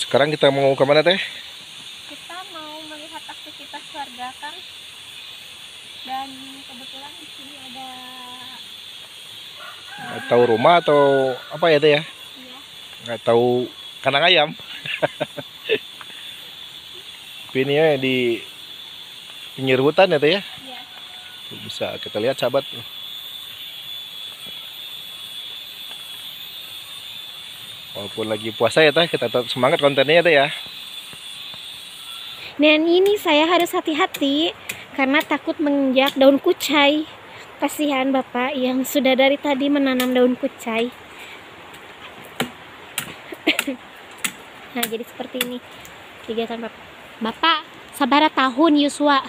Sekarang kita mau kemana teh? Kita mau melihat aktivitas warga, Kang. Dan kebetulan di sini ada nggak tahu rumah atau apa ya teh ya? Iya. Nggak tahu kandang ayam. Tapi ini ya di pinggir hutan ya teh ya? Iya. Bisa kita lihat sahabat. Walaupun lagi puasa ya teh, kita tetap semangat kontennya ya teh ya. Dan ini saya harus hati-hati karena takut menginjak daun kucai. Kasihan bapak yang sudah dari tadi menanam daun kucai. Nah, jadi seperti ini kegiatan bapak. Bapak sabara tahun yuswa?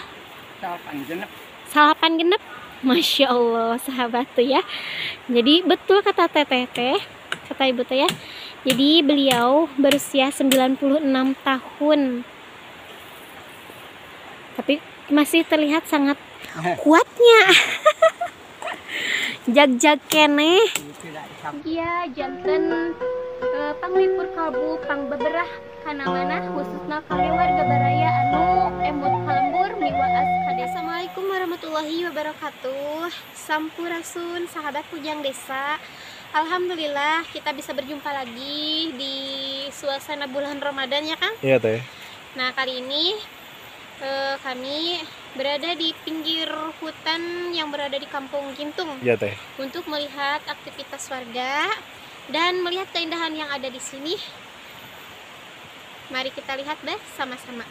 8 genep. 8 genep. Masya Allah, sahabat tuh ya. Jadi betul kata teteh teh, kata ibu teh ya. Jadi beliau berusia 96 tahun. Tapi masih terlihat sangat kuatnya. Jag-jag keneh. Iya, janten panglipur kalbu pangbeberah kana manah, khususna kami warga baraya anu emut ka lembur miwaas ka desa. Assalamualaikum warahmatullahi wabarakatuh. Sampurasun sahabat Pujang Desa. Alhamdulillah kita bisa berjumpa lagi di suasana bulan Ramadan ya Kang. Iya teh. Nah, kali ini kami berada di pinggir hutan yang berada di Kampung Gintung. Iya teh. Untuk melihat aktivitas warga dan melihat keindahan yang ada di sini. Mari kita lihat bersama-sama.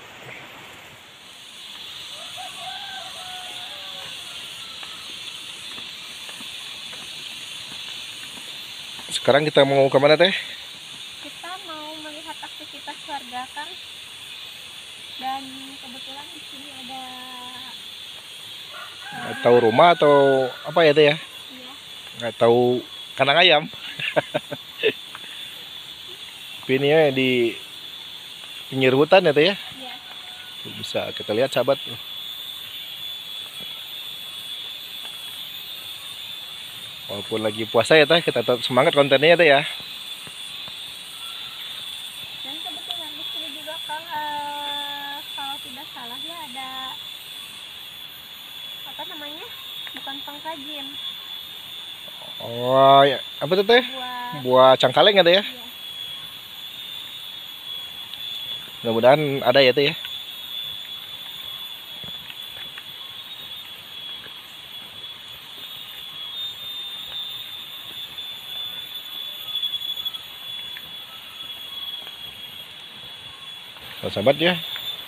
Sekarang kita mau kemana teh? Kita mau melihat aktivitas warga, Kang. Dan kebetulan di sini ada nggak tahu rumah atau apa ya teh ya? Iya. Nggak tahu kandang ayam. Tapi ini ya di pinggir hutan ya teh ya? Iya. Bisa kita lihat sahabat. Walaupun lagi puasa ya teh, kita tetap semangat kontennya ya teh ya. Dan kebetulan di sini juga Kang, kalau tidak salah ya ada apa namanya? Bukan pangkajin. Oh, ya. Apa tuh teh? Buah Buah cangkaleng ya teh ya? Iya. Mudah-mudahan ada ya teh ya. Nah, sahabat ya,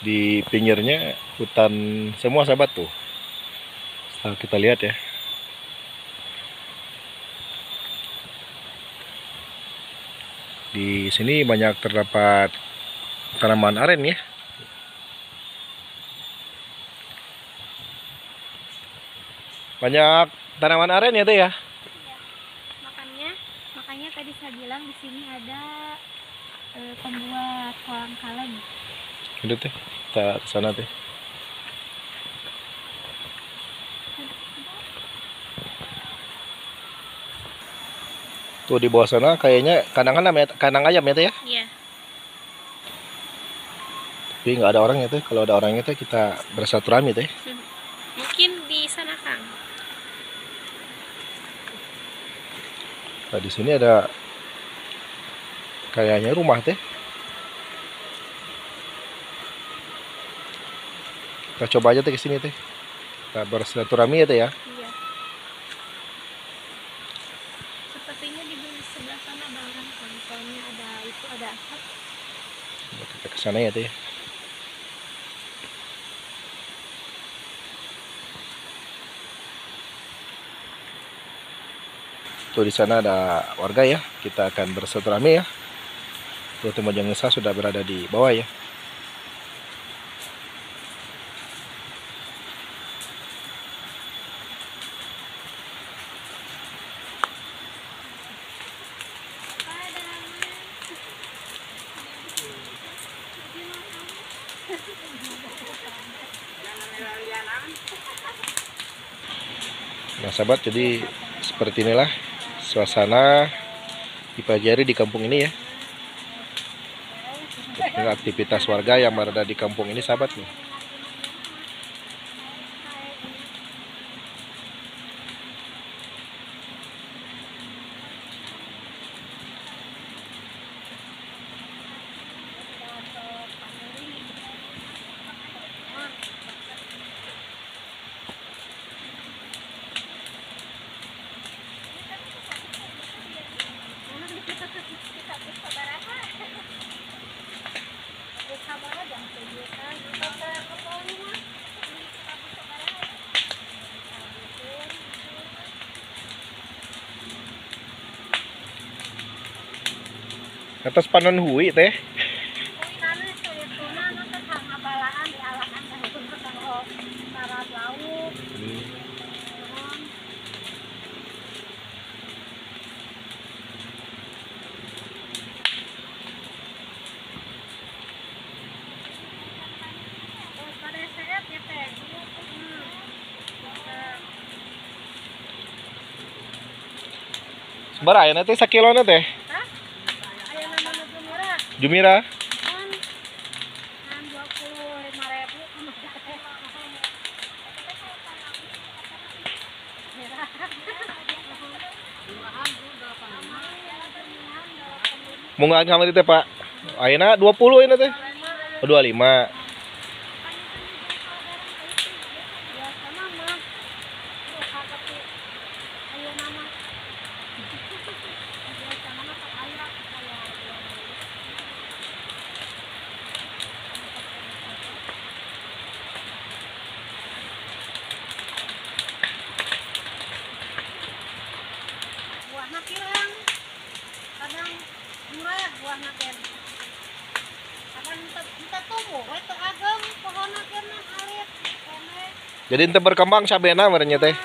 di pinggirnya hutan semua sahabat tuh. Setelah kita lihat ya. Di sini banyak terdapat tanaman aren ya. Banyak tanaman aren ya teh ya. Iya. Makanya, makanya tadi saya bilang di sini ada pembuat kolang kaleng. Udah teh, kita ke sana teh. Tuh di bawah sana kayaknya kandang ayam ya, kandang ayam ya teh ya. Iya. Tapi nggak ada orangnya teh. Kalau ada orangnya teh kita bersilaturahmi teh. Mungkin di sana Kang. Nah, di sini ada kayaknya rumah teh. Kita coba aja teh ke sini teh. Kita bersilaturahmi ya teh ya. Iya. Sepertinya di sebelah sana ada orang Kang. Soalnya ada itu ada asap. Coba kita ke sana ya teh. Tuh di sana ada warga ya. Kita akan bersilaturahmi ya. Tuh tim Mojang Desa sudah berada di bawah ya. Nah sahabat, jadi seperti inilah suasana di pagi hari di kampung ini ya. Ini aktivitas warga yang berada di kampung ini sahabat nih. Atas panon hui teh. Sabaraha ayeuna teh sakilona teh? Jumira. Kan 25.000. Munggaan kamari teh, Pak. Ayeuna 20 ayeuna teh. Oh, 25. Jadi ente berkembang cabena merenya teh.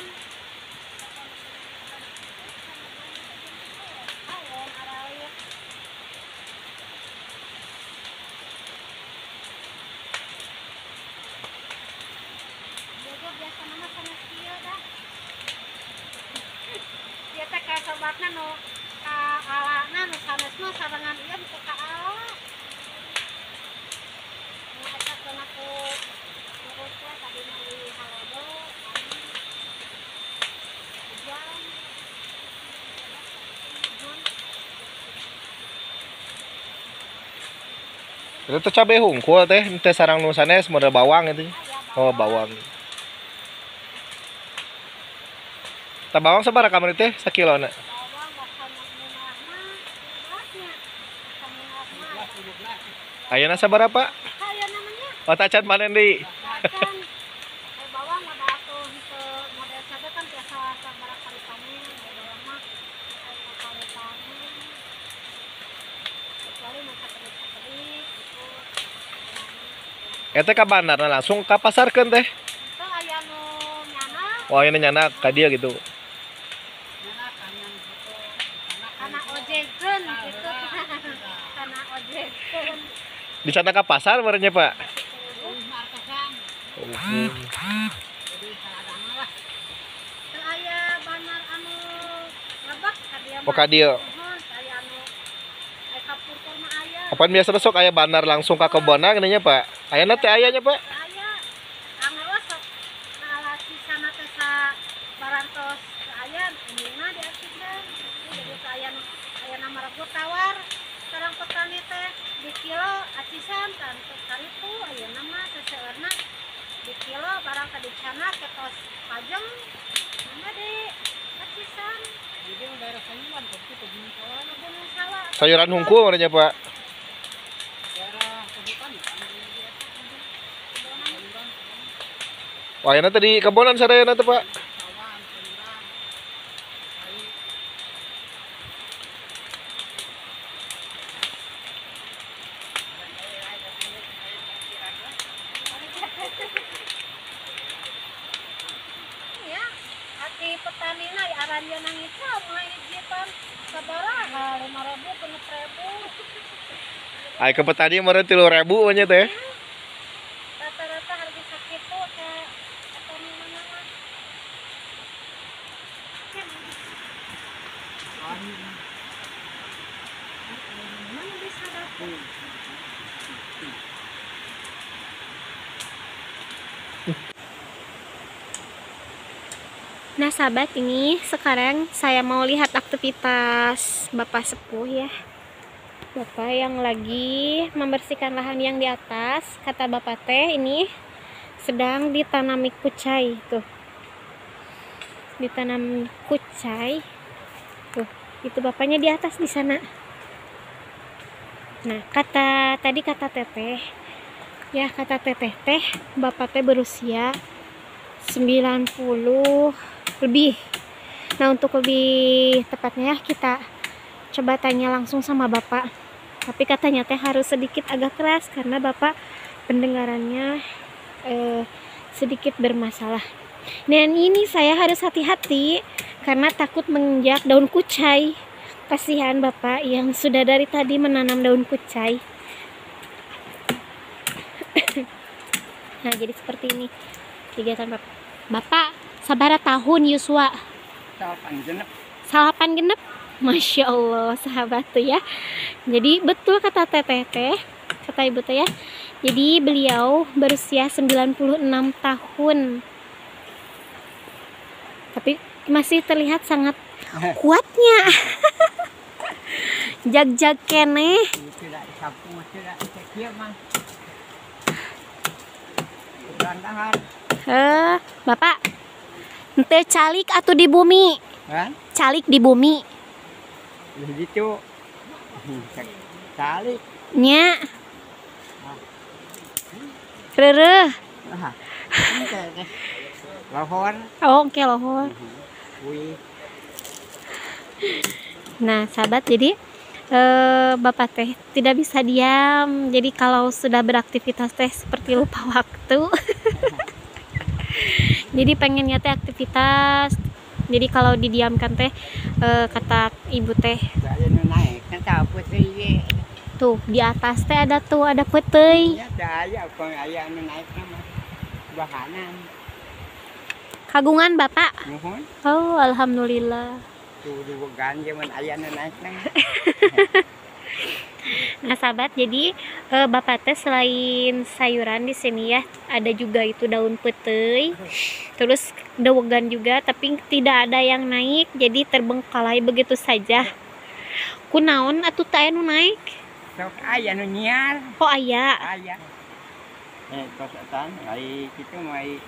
Itu cabai hungkul teh, teh sarang nu sanes model bawang itu. Oh, bawang. Tah bawang sabaraha kamari teh sakilona? Ayeuna sabaraha, Pak? Oh, tacan panen deui. Bawang mah atuh henteu model cabe kan biasa sabaraha kali panen, bawang mah kali panen. Kecuali nu sakedik-sakedik gitu. Eta ka bandarna langsung ka pasarkeun teh. Teu aya nu nyanak. Oh, aya nu nyanak ka dieu gitu. Kana ojekeun gitu. Kana ojekeun. Di sana ka pasar barenya, Pak. Teu aya bandar anu lebak ka dieu. Oh, ka dieu. Kapan biasa besok aya bandar langsung ka kebonna geuning nya, Pak? Ayana teh aya nya, Pak? Aya. Angger sok ala sisana teh sa barantos aya indungna diasikeun. Jadi teh aya nu aya nama rego tawar sareng petani teh di kilo acisan kan karitu ayeuna mah seseueurna di kilo barang teh dicana ketos pajeng mangga di acisan. Jadi daerah sayuran tapi kebun sawah. Kebun sawah. Sayuran hungkul merenya, Pak. Wah, ini tadi kebonan sadayana teh, Pak. Ya, hati petani na aranjeunna ngical mah ijipan sabaraha 5.000 6.000. Ai ke petani meureun 3.000 nya teh. Rata-rata harga sakitu teh petani mana mah. Mana bisa dapat? Nah sahabat, ini sekarang saya mau lihat aktivitas Bapak Sepuh ya. Bapak yang lagi membersihkan lahan yang di atas. Kata Bapak teh ini sedang ditanami kucai tuh. Ditanam kucai. Tuh, itu bapaknya di atas di sana. Nah, kata teteh ya, kata teteh teh bapak teh berusia 90 lebih. Nah, untuk lebih tepatnya kita coba tanya langsung sama bapak. Tapi katanya teh harus sedikit agak keras karena bapak pendengarannya sedikit bermasalah. Dan ini saya harus hati-hati karena takut menginjak daun kucai. Kasihan bapak yang sudah dari tadi menanam daun kucai. Nah, jadi seperti ini kegiatan bapak. Bapak sabara tahun Yuswa? 8 genep. 8 genep. Masya Allah, sahabat tuh ya. Jadi betul kata teteh teh, kata ibu teh ya. Jadi beliau berusia 96 tahun. Tapi masih terlihat sangat kuatnya. Jag-jag keneh. Tidak sapu, tidak kieu mah. Berantakan. Bapak, ente calik atau di bumi? Kan? Calik di bumi. Begitu. Calik. Nya. Reureuh. Ah. Lohor. Oh, oke lohor. Wih. Nah, sahabat, jadi bapak teh tidak bisa diam. Jadi kalau sudah beraktivitas teh seperti lupa waktu. Jadi pengennya teh aktivitas. Jadi kalau didiamkan teh kata ibu teh Aya nu naik kan tah peuteuy ge. Tuh di atas teh ada tuh ada peuteuy. Ya da aya apa aya nu naik mah. Bahanan. Kagungan bapak. Muhun. Oh, alhamdulillah. Tuh diwegan ge mun aya nu naik mah. Nah, sahabat, jadi bapak teh selain sayuran di sini ya, ada juga itu daun peuteuy. Terus dewegan juga, tapi tidak ada yang naik, jadi terbengkalai begitu saja. Kunaon atuh teu aya nu naik? Sok aya nu nyiar. Oh, aya. Aya. Tos etan ai kitu mah ai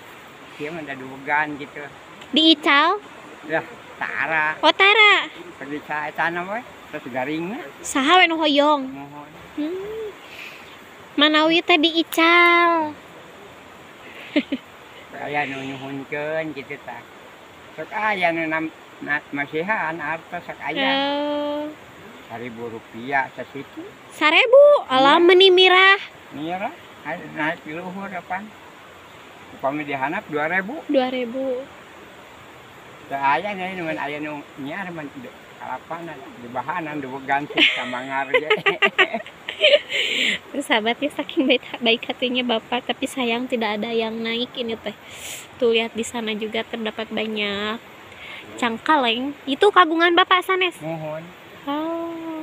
kieu mah da duwegan gitu. Diical? Lah, tara. Oh, tara. Pergi sa etana we, terus garing. Saha we nu hoyong? Muhun. Manawi teh diical. Aya nu nyuhunkeun kitu tah. Sok aya nu nam na, masihan artos sok aya. Oh. Rp1.000 sasitu. 1.000, alah meni mirah. Mirah, naik di luhur apa? Upami dihandap 2.000. 2.000. Teu aya nya nu aya nu nyiar mah kalapanan di bahanan duwegan sih samangar ge. Terus sahabat ya, saking baik, baik hatinya bapak, tapi sayang tidak ada yang naik ini teh. Tuh lihat di sana juga terdapat banyak cangkaleng. Itu kagungan bapak sanes? Muhun. Oh.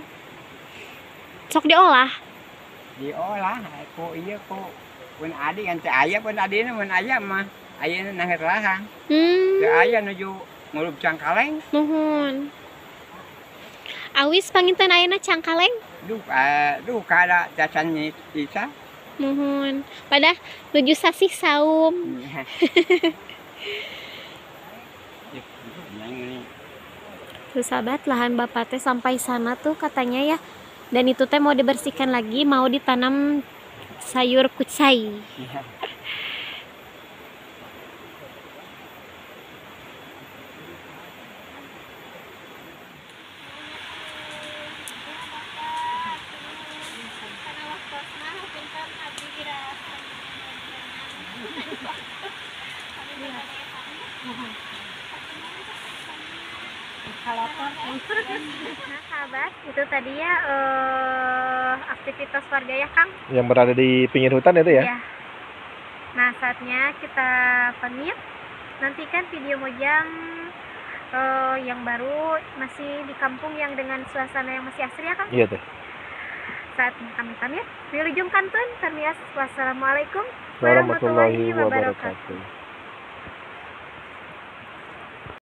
Sok diolah. Diolah ku ieu ku pun adi kan teu aya pun adina mun aya mah ayeuna naheur rahang. Teu aya nuju ngulub cangkaleng. Muhun. Awis panginten ayeuna cangkaleng? Duh, duh kada cacan isa. Muhun. Pada nuju sasih saum. Yang ini. Tuh sahabat, lahan bapak teh sampai sana tuh katanya ya. Dan itu teh mau dibersihkan lagi, mau ditanam sayur kucai. Iya. Nah sahabat, itu tadi ya aktivitas warga ya Kang. Yang berada di pinggir hutan itu ya? Ya. Nah saatnya kita pamit. Nantikan video Mojang yang baru masih di kampung yang dengan suasana yang masih asri ya Kang. Iya teh. Saatnya kami pamit. Wilujeng kantun, Wassalamualaikum warahmatullahi wabarakatuh.